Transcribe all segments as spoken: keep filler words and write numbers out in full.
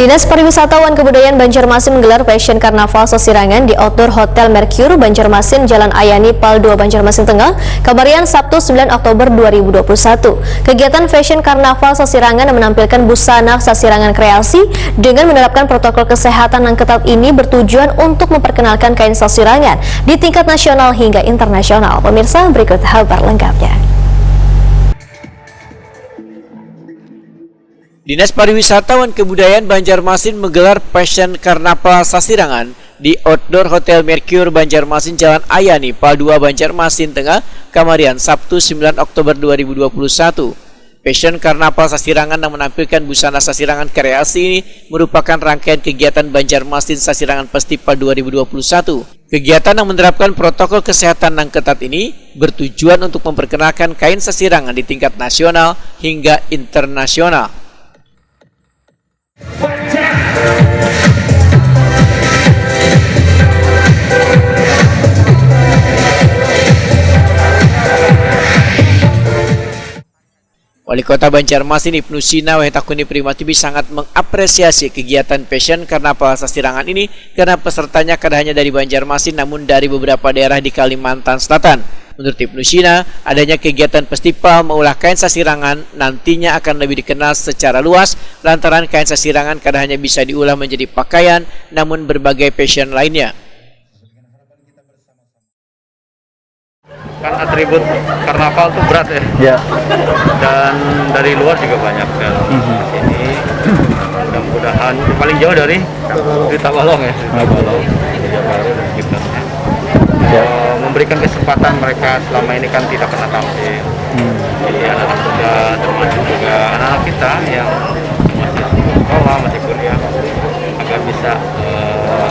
Dinas Pariwisata wan Kebudayaan Banjarmasin menggelar Fashion Carnaval Sasirangan di Outdoor Hotel Mercure, Banjarmasin, Jalan Ayani, Pal dua, Banjarmasin Tengah, kamarian Sabtu, sembilan Oktober dua ribu dua puluh satu. Kegiatan Fashion Carnaval Sasirangan yang menampilkan busana sasirangan kreasi dengan menerapkan protokol kesehatan yang ketat ini bertujuan untuk memperkenalkan kain sasirangan di tingkat nasional hingga internasional. Pemirsa, berikut kabar lengkapnya. Dinas Pariwisata wan Kebudayaan Banjarmasin menggelar Fashion Carnaval Sasirangan di Outdoor Hotel Mercure, Banjarmasin, Jalan Ayani, Pal dua, Banjarmasin Tengah, kamarian Sabtu, sembilan Oktober dua ribu dua puluh satu. Fashion Carnaval Sasirangan yang menampilkan busana sasirangan kreasi ini merupakan rangkaian kegiatan Banjarmasin Sasirangan Festival dua ribu dua puluh satu. Kegiatan yang menerapkan protokol kesehatan yang ketat ini bertujuan untuk memperkenalkan kain sasirangan di tingkat nasional hingga internasional. Wali Kota Banjarmasin Ibnu Sina wahai Takuni Prima T V sangat mengapresiasi kegiatan Fashion Carnaval Sasirangan ini karena pesertanya kada hanya dari Banjarmasin namun dari beberapa daerah di Kalimantan Selatan. Menurut Ibnu Sina, adanya kegiatan festival maulah kain sasirangan nantinya akan lebih dikenal secara luas lantaran kain sasirangan kada hanya bisa diulah menjadi pakaian namun berbagai fashion lainnya. Kan atribut karnaval tuh berat ya. Ya. Dan dari luar juga banyak kan. Mm -hmm. Ini mudah-mudahan paling jauh dari di Tabalong ya, di Tabalong. Jogja Baru dan sekitarnya. Ya. Uh, memberikan kesempatan mereka selama ini kan tidak pernah tampil. Hmm. Jadi anak-anak muda termasuk juga anak-anak kita yang masih sekolah, masih kuliah agar bisa uh,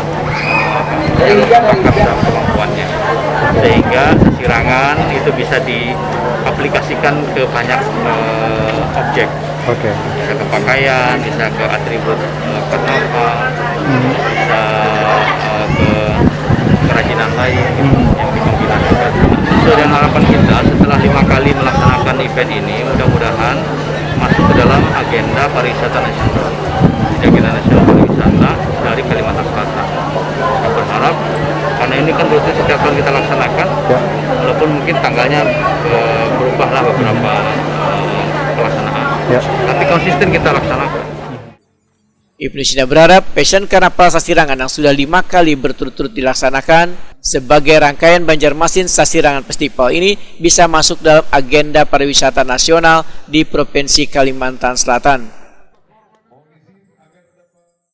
yang bakat dan kemampuannya sehingga sasirangan itu bisa diaplikasikan ke banyak uh, objek. Oke. Okay. Bisa ke pakaian, bisa ke atribut uh, karnaval, hmm. Bisa uh, ke kerajinan lain hmm. Yang dikombinasikan. Sesuai dengan harapan kita, setelah lima kali melaksanakan event ini, mudah-mudahan masuk ke dalam agenda pariwisata nasional. Agenda nasional pariwisata dari Kalimantan Selatan. Kita berharap karena ini kan rutin setiap tahun kita laksanakan, ya. Walaupun mungkin tanggalnya e, berubah lah beberapa e, pelaksanaan, ya. Tapi konsisten kita laksanakan. Ibnu Sina berharap Fashion Carnaval Sasirangan yang sudah lima kali berturut-turut dilaksanakan sebagai rangkaian Banjarmasin Sasirangan Festival ini bisa masuk dalam agenda pariwisata nasional di Provinsi Kalimantan Selatan.